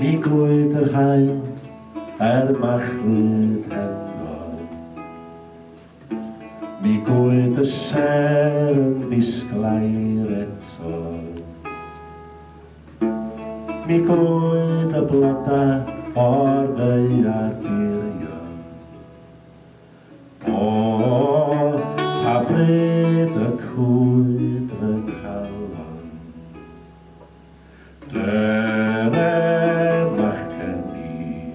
Mi gwyd yr haul er machlud heno. Mi gwyd y sêr yn ddisglair eto. Mi gwyd y bloda o'r ddaear dirion. O, pa bryd y cwyd fy nghalon. Dere machgen i,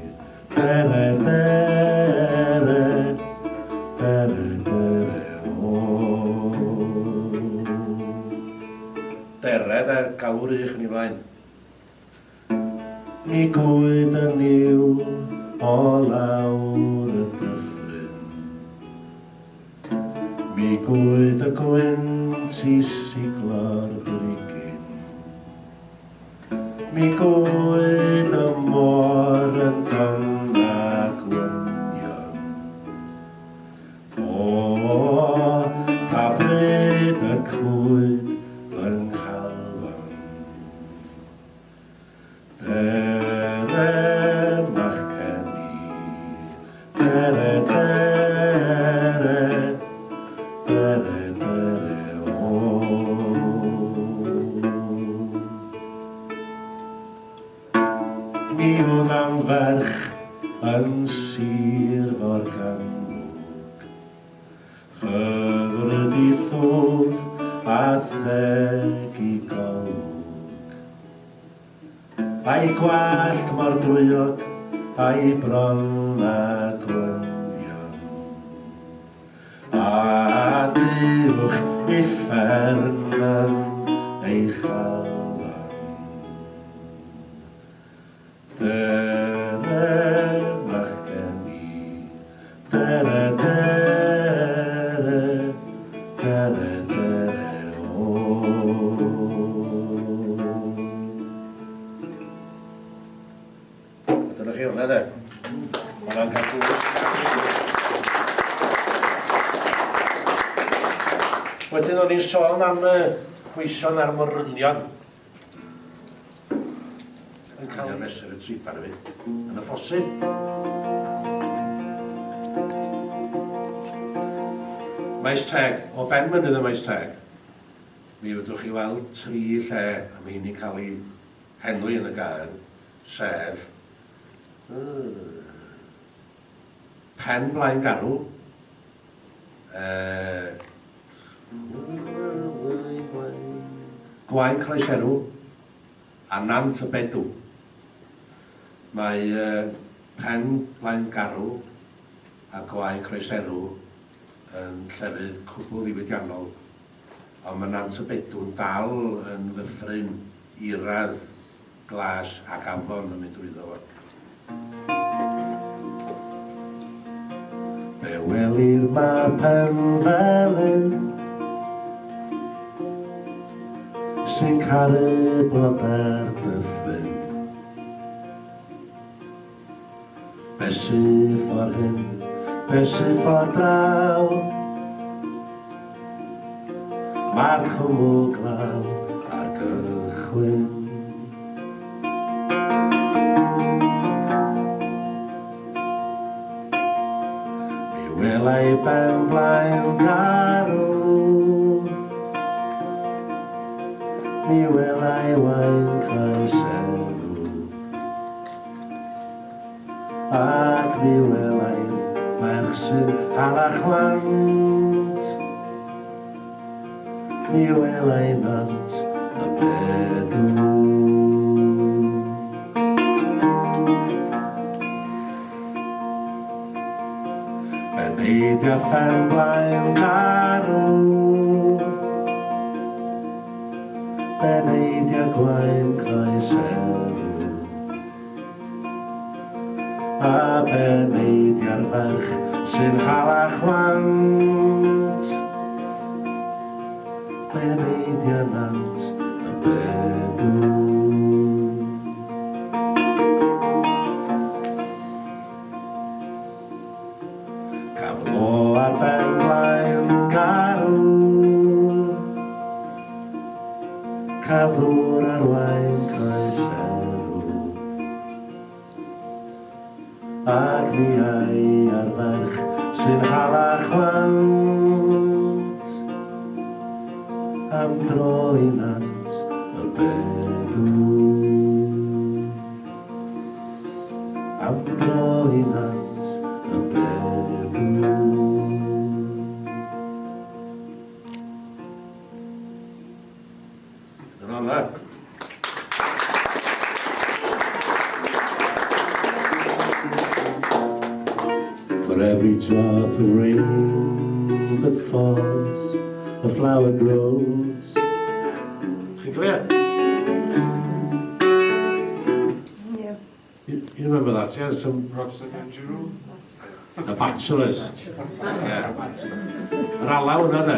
dere, dere, dere, dere, o. Dere de, galw'r ych yn ei flaen. Mi gwyd y niwl o lawr y dyffryn. Mi gwyd y gwynt i siglo'r brigyn. Mi gwyd y môr yn don a gwynion. O, pa bryd y cwyd fy nghalon. Dere machgen i, dere, dere, dere, dere, o. Mi wn am ferch yn Sir Forgannwg, Hyfryd i thwf a theg i golwg. A'i gwallt mor drwyog, a'i bron a gwynion. A duwch uffern yn ei chalon. Dere machgen i, dere, dere, dere, dere, o. A dyna chi hwnna de. Hwnna'n cael gŵr. Wedyn o'n i'n sôn am y gweision a'r morynion. Yn cael ei mesur y triban hefyd yn y ffosydd. Maes Teg, o ben mynydd y Maes Teg, mi fedrwch chi weld tri lle a mae hynny'n cael ei henwi yn y gair, sef Pen Blaen Garw, Gwaun Croeserw a Nant y Bedw. Mae Pen Blaen Garw a Gwaun Croeserw yn llefydd cwbl ddiwydiannol, ond mae Nant y Bedw'n dal yn ddyffryn iradd glas ac afon yn mynd drwyddo fo. Fe welir ma pen felyn sy'n caru blodau'r dyffryn. Be sy ffordd hyn, be sy ffordd draw? Mae'r cwmwl glaw ar gychwyn. Mi wela i ben blaen garw. Mi wela i wain croeserw. Ac mi welai'r ferch sy'n hala chwant. Mi welai nant y bedw. Beneidia phen blaen garw. Beneidia gwaen croeserw. A beneidia'r ferch sy'n hala chwant. Beneidia nant y bedw. Cafodd o ar ben blaen garw. Cafwr ar wain croeserw. Ac mi ai ar ferch sy'n hala chwant am dro i nant y bedw. Am dro i nant y bedw. Yn ola. For every drop of rain that falls, a flower grows. Chi'n cofio? Yeah. You remember that, yeah? Some Robson and Giroux. The Bachelors. Yeah. Yr alaw yna, de.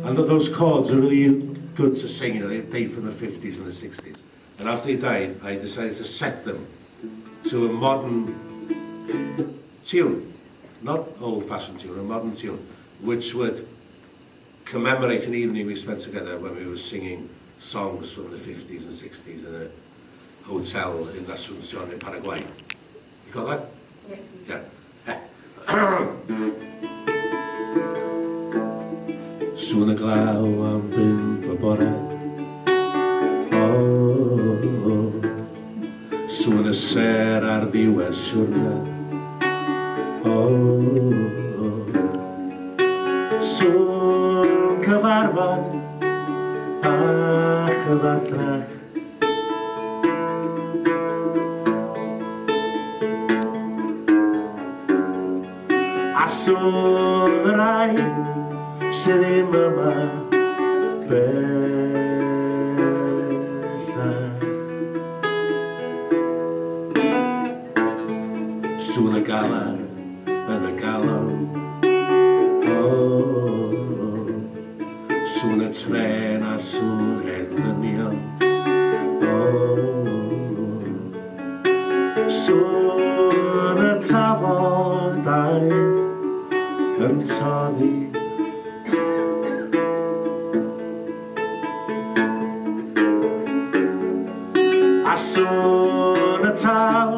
And those chords are really good to sing, they date from the 50s and the 60s. And after he died, I decided to set them to a modern tune, not old-fashioned tune, a modern tune, which would commemorate an evening we spent together when we were singing songs from the 50s and 60s in a hotel in Asunción in Paraguay. You got that? Yeah. Yeah. Sŵn y glaw am bump y bore. Oh, sŵn y sêr ar ddiwedd siwrne. Oh, sŵn cyfarfod a chyfathrach. A sŵn y rhai sydd ddim yma bellach. Sŵn y galar yn y galon. Oh, sŵn y tren a sŵn hen ddynion. Oh, sŵn y tafodau yn toddi. A sŵn y taw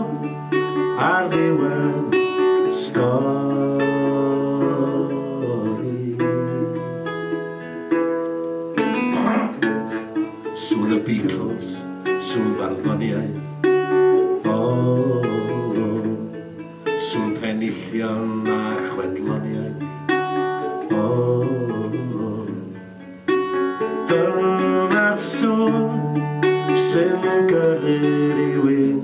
ar ddiwedd stori. Sŵn y Beatles, sŵn barddoniaeth. Oh, sŵn penillion a chwedloniaeth. Oh, dyna'r sŵn sy'n gyrru rhywun.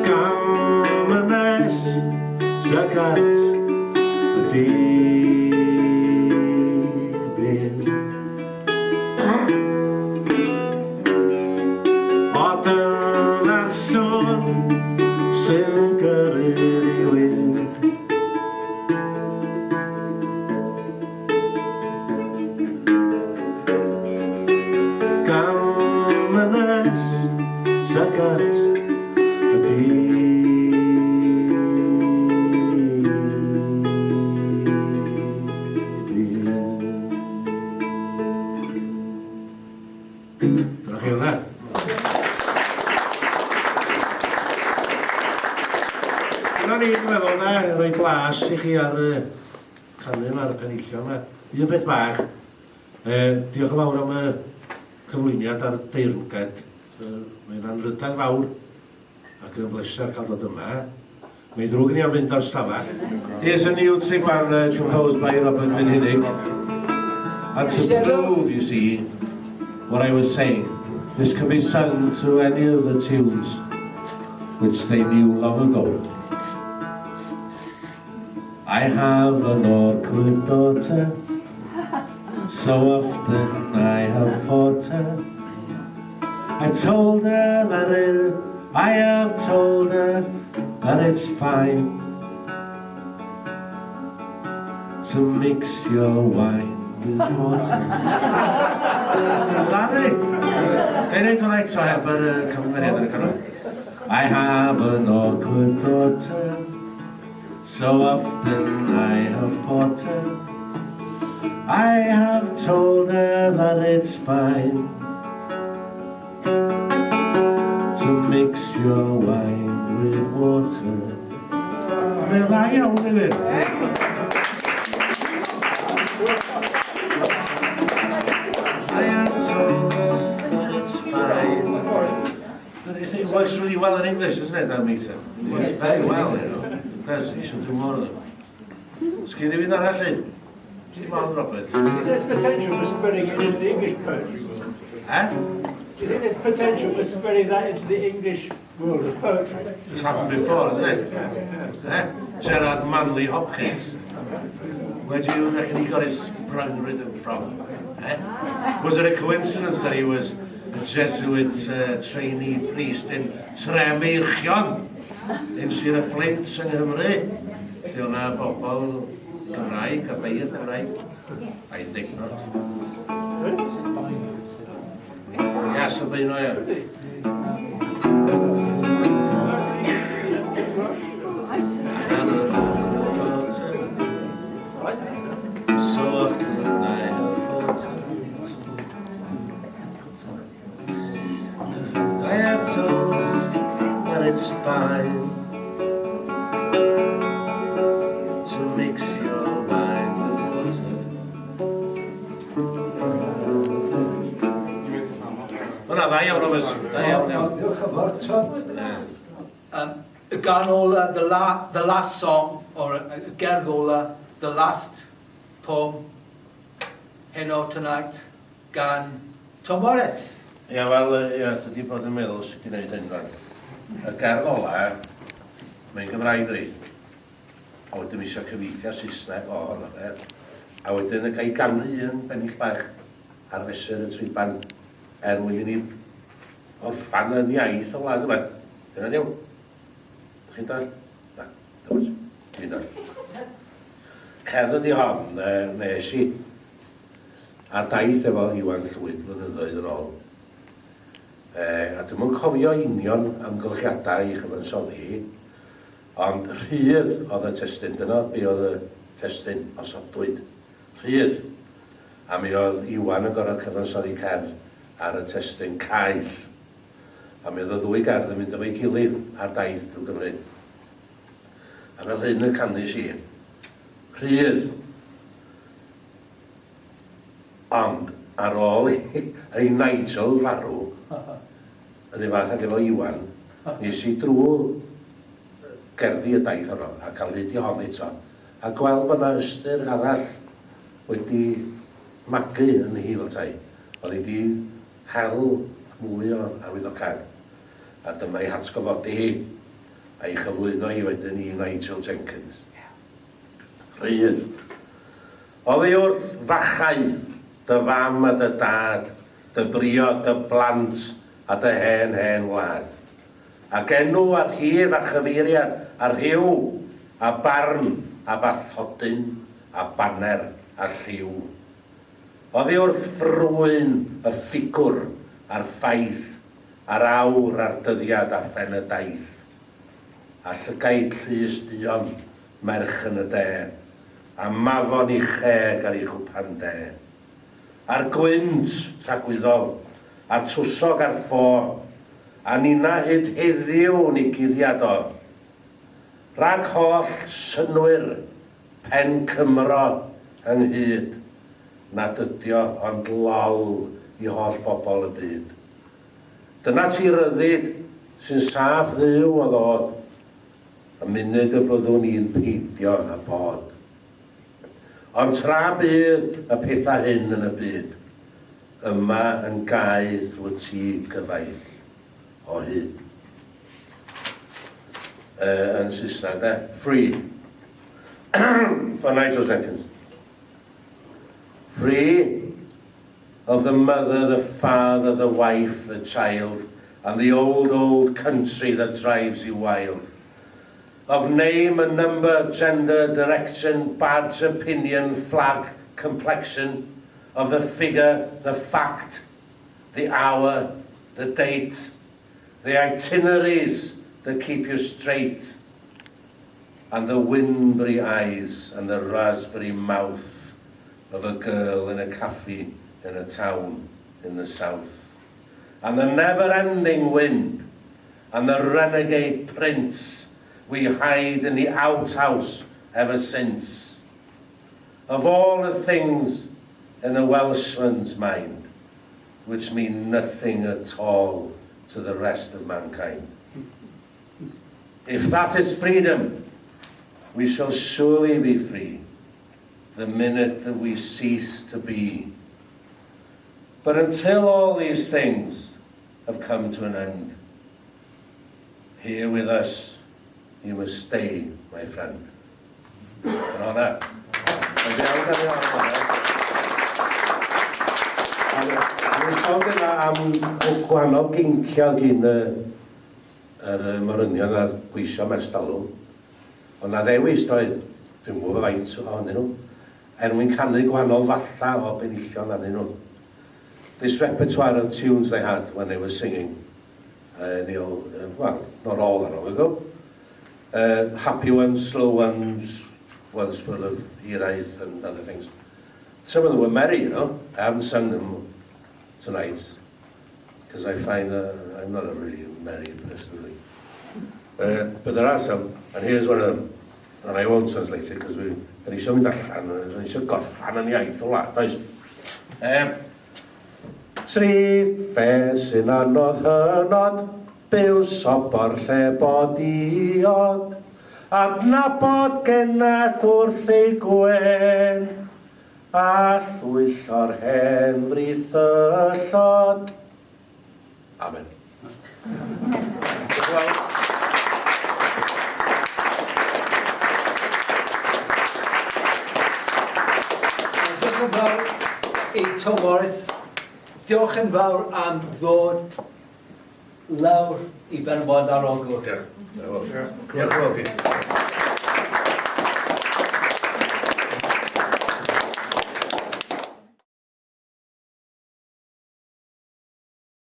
Gam yn nes tuag at y dibyn. O dyna'r sŵn sy'n gyrru rhywun. Gam yn nes tuag at y dibyn. Dyna chi hwnna. Dyna ni, dwi'n meddwl, na, rhoi blas i chi ar y canu yma, ar y penillion yma. Un peth bach, diolch yn fawr am y cyflwyniad a'r deyrnged. Mae'n anrhydedd fawr ac yn bleser cael dod yma. Mae'n ddrwg ni am fynd ar stafell. Here's a new triban composed by Robert Minhinnick. And to prove, you see, what I was saying, this can be sung to any of the tunes which they knew long ago. I have an awkward daughter, so often I have fought her. I told her that it, I have told her that it's fine to mix your wine with water. Larry! Ga i wneud hwnna eto heb yr camgymeriad yn y canol? I have an awkward daughter, So often I have fought her. I have told her that it's fine to mix your wine with water. Mae'n dda iawn, dydy? I have told her that it's fine. But it works really well in English, doesn't it, that meter? It works very well. It does, you should do more of them. Sgyn i fynd arall un? Dim ond, Robert. There's potential for spreading it into the English poetry world. Eh? Do you think there's potential for spreading that into the English world of poetry? It's happened before, hasn't it? Eh? Gerard Manley Hopkins. Where do you reckon he got his sprung rhythm from? Eh? Was it a coincidence that he was a Jesuit trainee priest in Tremeirchion in Sir y Fflint yng Nghymru? Lle o'na bobl Gymraeg a beirdd Cymraeg? I think not. Yes, y Beuno, ie. So often I have fought her. I have told her that it's fine to mix your wine with water. Hwnna, dda iawn, Robert. Da iawn, iawn. Diolch yn fawr, Tom. Y gân ola, the last song, or y gerdd ola, the last poem, heno tonight, gan Tom Morris. Ia, wel, ia, dwi wedi bod yn meddwl sut i wneud hyn fan. Y gerdd ola, mae'n Gymraeg dri. A wedyn mi eisiau cyfieithiau Saesneg o honno, de. A wedyn y gael ganu un bennill bach ar fesur y triban er mwyn i ni orffan yn iaith y wlad yma. Dyna'n iawn. Chi'n dall? Na, dyma. Dwi'n dall. Cerdd ydi hon, nes i ar daith efo Iwan Llwyd flynyddoedd yn ôl. A dwi'm yn cofio union amgylchiadau ei chyfansoddi hi, ond rhydd oedd y testun. Dyna be oedd y testun osodwyd. Rhydd. A mi oedd Iwan yn gorfod cyfansoddi cerdd ar y testun caeth. A mi oedd y ddwy gerdd yn mynd efo'i gilydd ar daith drwy Gymru. A fel hyn y canys i. Rhydd. Ond ar ôl i Nigel farw, yr un fath ag efo Iwan, nes i drwy gerddi y daith honno a cael hyd i hon eto, a gweld bod yna ystyr arall wedi magu yn hi fel tai. Oedd hi wedi hel mwy o arwyddocâd. A dyma ei hatgofodi hi, a'i chyflwyno hi wedyn i Nigel Jenkins. Rhydd. Oddi wrth fachau, dy fam a dy dad, dy briod, dy blant a dy hen hen wlad. Ac enw a rhif a chyfeiriad a rhyw a barn a bathodyn a baner a lliw. Oddi wrth ffrwyn y ffigwr a'r ffaith a'r awr a'r dyddiad a phen y daith. A llygaid llys duon merch yn y de, a mafon i cheg ar ei chwpan de. A'r gwynt tragwyddol, a'r twsog ar ffo, a nina hyd heddiw ni guddiad o. Rhag holl synwyr pen Cymro ynghyd, nad ydio ond lol i holl bobl y byd. Dyna ti ryddid sy'n saff dduw o ddod, y munud y byddwn ni'n peidio â bod. Ond tra bydd y pethau hyn yn y byd, yma yn gaeth wyt ti gyfaill o hyd. Yn Saesneg, de? Free. For Nigel Jenkins. Free of the mother, the father, the wife, the child, and the old, old country that drives you wild. Of name and number, gender, direction, badge, opinion, flag, complexion, of the figure, the fact, the hour, the date, the itineraries that keep you straight. And the whinberry eyes and the raspberry mouth of a girl in a cafe in a town in the south. And the never-ending wind and the renegade prince we hide in the outhouse ever since. Of all the things in the Welshman's mind, which mean nothing at all to the rest of mankind. If that is freedom, we shall surely be free the minute that we cease to be. But until all these things have come to an end, here with us you must stay, my friend. Yn hwnna. Mae'n iawn gan i hwnna. Mae'n sôn gyda am gwahanol ginciau gyn y, yr morynion a'r gweision ers talwm. Ond na ddewis doedd, dwi'n gwybod faint ohonyn nhw, er mwyn canu gwahanol fatha o benillion arnyn nhw. This repertoire of tunes they had when they were singing in the old, well, not all that long ago. Happy ones, slow ones, ones full of hiraeth and other things. Some of them were merry, you know. I haven't sung them tonight because I find that I'm not a really merry person, really. But there are some, and here's one of them. And I won't translate it because we, da ni eisiau mynd allan, da ni eisiau gorffan yn iaith o wlad, oes? Tri pheth sy'n anodd hynod, byw sobor lle bo diod, adnabod geneth wrth ei gwen, a thwyllo'r hen frithyllod. Amen. Diolch yn fawr. Diolch yn fawr i Tom Morris. Diolch yn fawr am ddod lawr i Ben-y-bont ar Ogwr. Diolch. Diolch yn fawr. Diolch yn fawr.